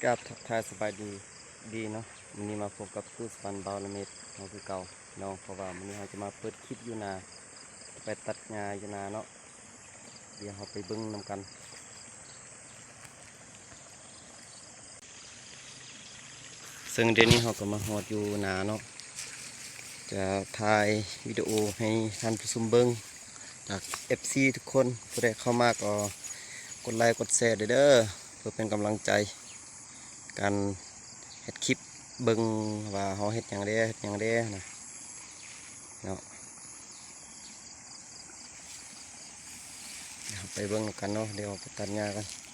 ກາບທັກທາຍສະບາຍດີ ດີເນາະ. ມື້ນີ້ມາພົບກັບຕູ້ສະຫວັນ ບ່າວລະເມັດເຮົາຄືເກົ່າເນາະ, ເພາະວ່າມື້ນີ້ເຮົາຈະມາເປີດຄລິບຢູ່ນາ ໄປຕັດຫຍ້າຢູ່ນາເນາະ. ດຽວເຮົາໄປເບິ່ງນຳກັນ. ເຊິ່ງດຽວນີ້ເຮົາກໍມາຮອດຢູ່ນາເນາະ, ຈະຖ່າຍວິດີໂອໃຫ້ທ່ານຜູ້ຊົມເບິ່ງ ຈາກເອັຟຊີທຸກຄົນ. ຜູ້ໃດເຂົ້າມາກໍກົດໄລກົດແຊເດີ ເພື່ອເປັນກຳລັງໃຈການເຮັດຄລິບ ເບິ່ງວ່າເຮົາເຮັດຫຍັງແດ່ ເຮັດຫຍັງແດ່ນະເນາະ. ດຽວເຮົາໄປເບິ່ງນຳກັນເນາະ, ດຽວເຮົາໄປຕັດຫຍ້າກັນ.